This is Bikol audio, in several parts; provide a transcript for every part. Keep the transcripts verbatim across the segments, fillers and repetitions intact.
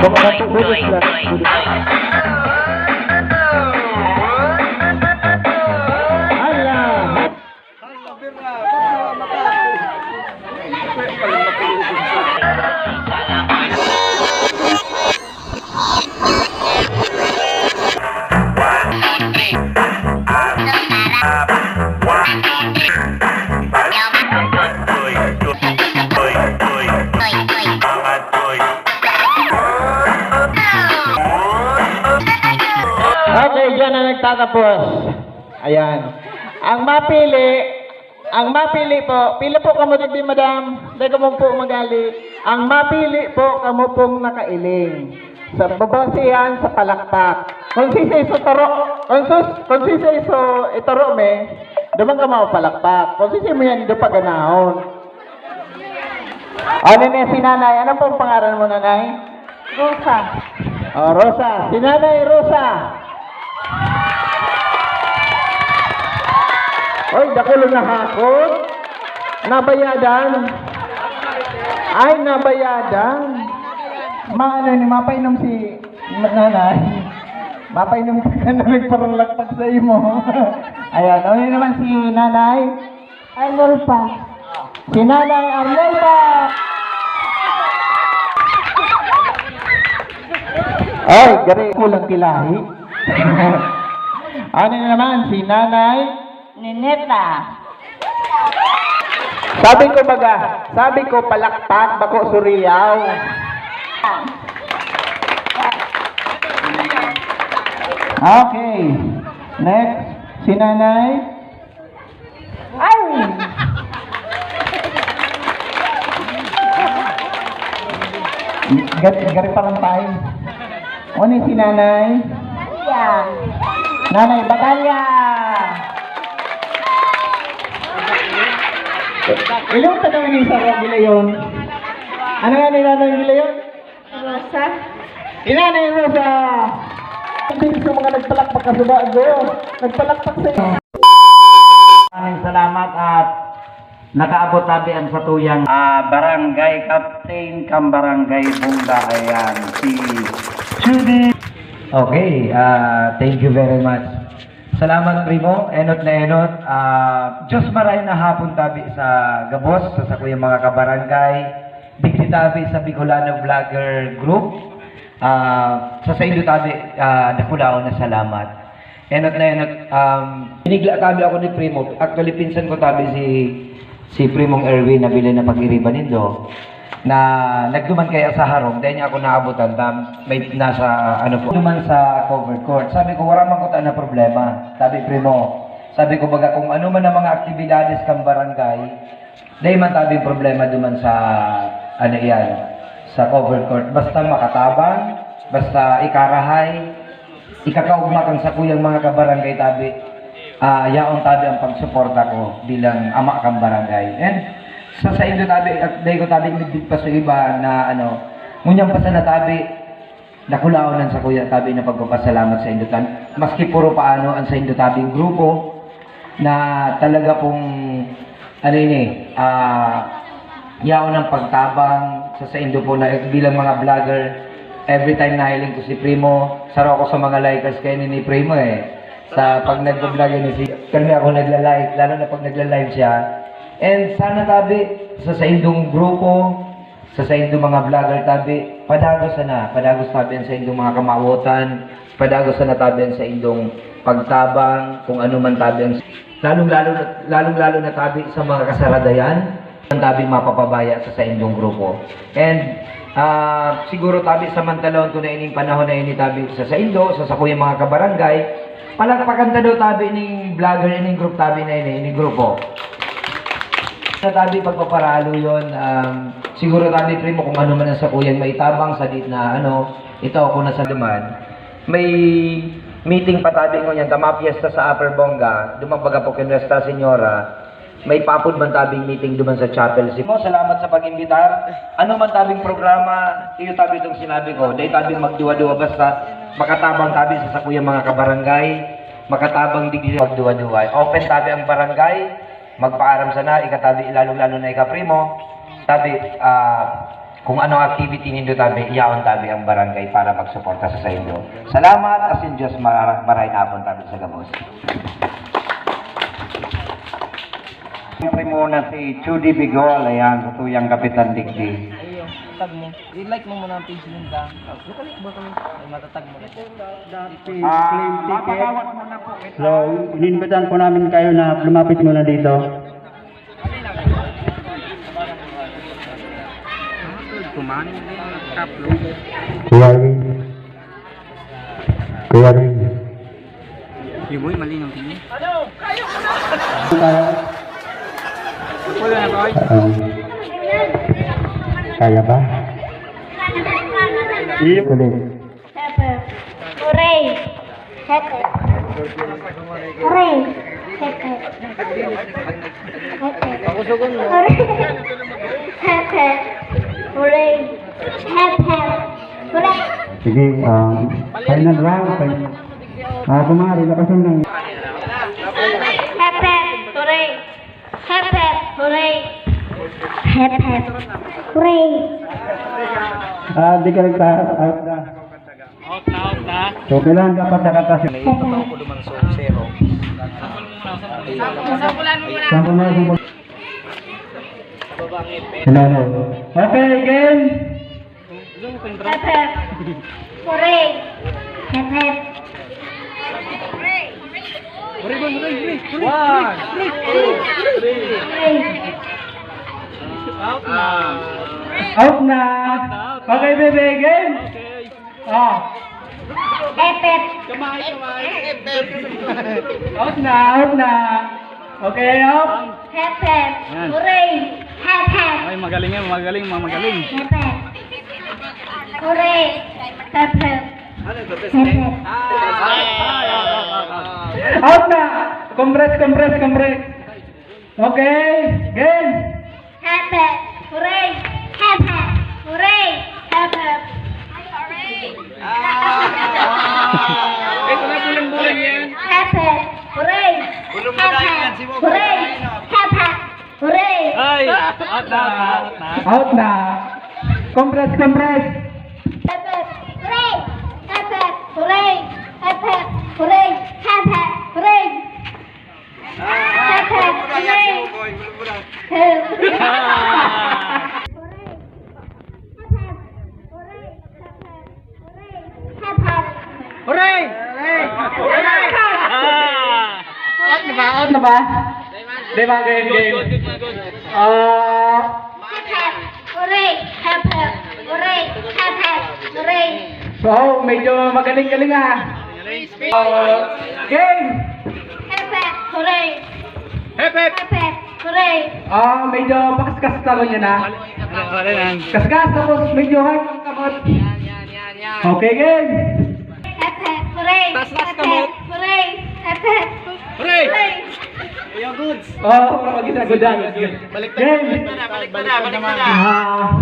Baka matutulis lang. Hala! Okay, diyan na nagtatapos. Ayan. Ang mapili, ang mapili po, pila po kamo digdi, madam? Dai kamo po magali. Ang mapili po, kamo pong nakailing. Sa babasehan sa palakpak. Kung sisay sa taro, kung sus, kung sisay sa itaro me, duman ka mapapalakpak. Kung sisay mo yan, do paganahon. Ano niya si nanay? Ano pong pangaran mo, nanay? Rosa. Oh, Rosa. Si Nanay Rosa. Oy, dakul na hakot. Nabayadan. Ay, nabayadan. Maano ni, mapainom si nanay. Mapainom ka na nagparalakpak sa imo. Ayan, ano naman si nanay? Arnolfa. Si Nanay Arnolfa. Ay, gari kulang kilahi. Ano na naman, si Nanay? Nineta. Sabi ko baga, sabi ko palakpak, bako suriyaw. Okay. Next, si Nanay. Ay! Gari, gari pa lang tayo. Ano si nanay? Yan. Nanay Batalla! Ilang ka daw ini sa Gilayon? Ano nga ni Nanay Gilayon? Rosa. Inanay Rosa! Ang bilis ng mga nagpalakpak ka sa bago. Nagpalakpak sa iyo. Maraming salamat at nakaabot tabi ang satuyang, ah, barangay captain kam barangay Bunga. Ayan, si Judy. Okay, ah, thank you very much. Salamat, primo. Enot na enot. Ah, Diyos maray na hapon tabi sa gabos, sa sakuyang mga kabarangay. Digdi tabi sa Bicolano Vlogger Group. Ah, sa saindo tabi, ah, dakulaon na salamat. Enot na enot, um, binigla tabi ako ni primo. Actually, pinsan ko tabi si, si Primong Erwin na bilay na pag-iriba nindo. Na nagduman kaya sa harong, dahil niya ako naabutan, tam, may nasa, ano po, duman sa covered court. Sabi ko, "Wala man ko ta na problema." Sabi, "Primo," sabi ko, "baga kung ano man ang mga aktibidades kang barangay, dai man tabing problema duman sa, ano iyan, sa covered court. Basta makatabang, basta ikarahay, ikakaugma kan sakuyang mga kabarangay tabi, ah, yaon tabi ang pagsuporta ko bilang ama kan barangay." And sa saindo tabi, at dai ko tabi midbid pa sa iba na ano, ngunyan pa sana tabi, dakulaon ang sakuya tabi na pagpapasalamat sa indotan. Maski puro paano ang sa indotabing grupo na talaga pong, ano ini, ah, yaon ang pagtabang sa saindo po na bilang mga vlogger. Every time nahiling ko si Primo, saro ako sa mga likers kayo ni Primo eh. Sa pag nagbablog ni si, kami ako nagla-like, lalo na pag nagla-live siya. And sana tabi sa saindong grupo, sa saindong mga vlogger tabi, padagos sana, padagos tabi ang saindong mga kamawotan, padagos sana tabi ang saindong pagtabang, kung ano man tabi ang, lalong-lalo na, lalong-lalo na tabi sa mga kasaradayan, ang tabi mapapabaya sa saindong grupo. And, ah, siguro tabi sa mantalon ko na ining panahon na ini tabi sa saindo, sa sakuyang mga kabarangay, palakpakan ta daw tabi ining vlogger, ining group tabi na ini, ining grupo. Sa tabi pagpaparalo yon, um, siguro tabi primo kung ano man ang sakuyang maitabang sa di na ano, ito ako na sa duman. May meeting pa tabi ngunyan, ta mapiyesta sa Upper Bonga, duman baga po kay Nuestra Señora. May papod man tabing meeting duman sa chapel. Si mo, salamat sa pag-imbitar. Ano man tabing programa, iyo tabi itong sinabi ko. Dai tabing magduwa-duwa basta makatabang tabi sa sakuyang mga kabarangay, makatabang digdi magduwa-duwa. Open tabi ang barangay, magpaaram sana, ikatabi, lalong-lalo na ikaprimo. Tabi, ah, Kung ano ang activity nindo tabi, iyaon tabi ang barangay para magsuporta sa saindo. Salamat, asin Diyos mara-, maray na hapon tabi sa gabos. Siyempre muna si Judy Bigol, ayan, sa tuyang Kapitan Digdi. Ayun, tag mo. I-like mo muna ang page ninda. Locally ba kami? Ay, matatag mo na. Ah, claim ticket. Mapatawad mo na po. So, inimbitahan po namin kayo na lumapit muna dito. Kumain din ang taplo. Kuya Ring. Kuya Ring. Yung boy, mali ng tingin. Kaya? Wala na, boy. Um, kaya ba? Iyo. Ulit. Hep, hep. Hooray! Hep, hep. Hooray! Hep, hep. Hep, hep. Hooray! Hep, hep. Hooray! Hep, hep. Hooray! Sige, ah, final round. Fin-, ah, kumari, lakas lang ng Hep, hep. Hooray! Hep, hep. Hooray! Hep, hep. Hooray! Ah, di ka nagta-, out na. Out na, out na. So, kailangan dapat nakatas. Sampulan mo muna. Sampulan mo muna. Sampulan mo muna. Hello, hello. Okay, again. Hep, hep. Hooray! Hep, hep. Hooray, hooray, hooray, hooray. One. Hooray! Out na. Out na. Out na, out na. Okay, baby, again. Okay. Ah. Hep, hep. Kamay, kamay. Hep, hep. Out na, out na. Okay, out. Hep, hep. Yan. Hooray. Hep, hep. Ay, magaling yan, magaling, mga magaling. Hep, hep. Hooray. Hep, hep. Hep, hep. Out na. Compress, compress, compress. Okay, game. Hep, hep, hooray! Hep, hep, hooray! Hep, hep. Eh, wala bulang-bulang yan. Hep, hep, hooray! Hep, hep, hooray! Hep, hep, hooray! Ay! Out na, out na. Out na. Compress, compress. Hep, hep, hooray! Hep, hep, hooray! Hep, hep, hooray! Hep, hep, hooray! Hooray! Hooray! Ah! Out na ba? Out na ba? Di ba, game, game? Ah, Hep, hep, hooray! Hep, hep, hooray! Hep, hep, hooray! Wow, medyo magaling-galing, ah. Ah, game! Hep, hep, hooray! Hep, hep! Hep, hep, hooray! Ah, medyo pakaskas na rin yan, ah. Ano, ano yan? Kaskas, tapos medyo hard ang kamot. Yan, yan, yan, yan. Okay, game! Hep, hep, hooray! Taas, taas, hep, kamot. Hep, hooray! Hep, hep, Hooray! Hooray! Kuya Goods. Oh, pag-isa, good, good, good. Balik na, Game. Balik na, balik na, balik na. Ah.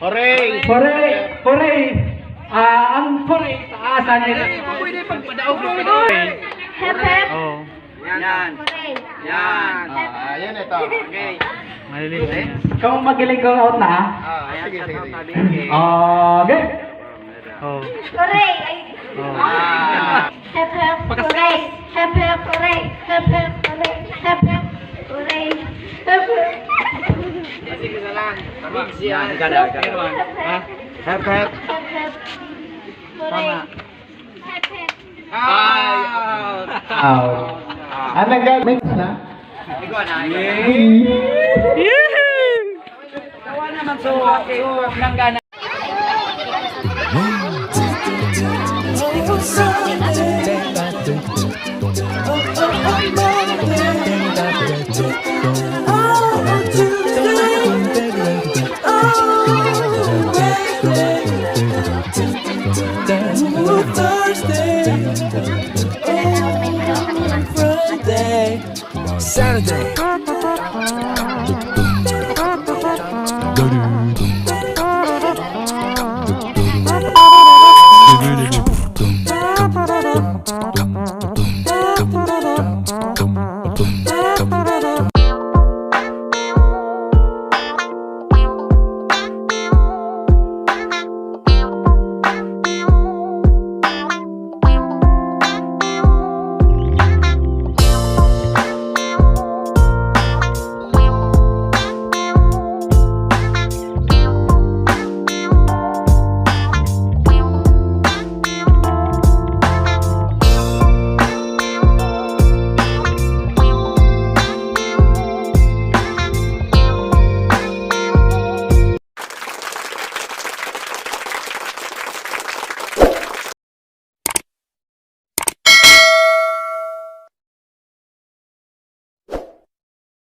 Hooray! Hooray! Hooray! Ah, ang hooray, taasan niya. Pwede pagpadaog mo ito. Hep, hep. Oh. Yan. Hooray! Yan. Ah, yan ito. Okay. Maliliit na yan. Ikaw ang magaling kong out na, ha? Ah, ayan, sige, sige, sige. Ah, okay. Oh. Hooray! Ay. Oh. Ah. Hep, hep, Pakas- hooray! Hep, hep, hooray! Hep, hep, hooray! Hep, hep, hooray! Hep, hep. Sige na lang. Yan, ikaw na, ikaw na. Ha? Hep, hep. Hep, hep. Hooray! Tama. Hep, hep. Out. Out. Ah, nag-mix na? Ikaw na, ikaw na. Yay! Tawa naman, so, so, nanggana. Saturday.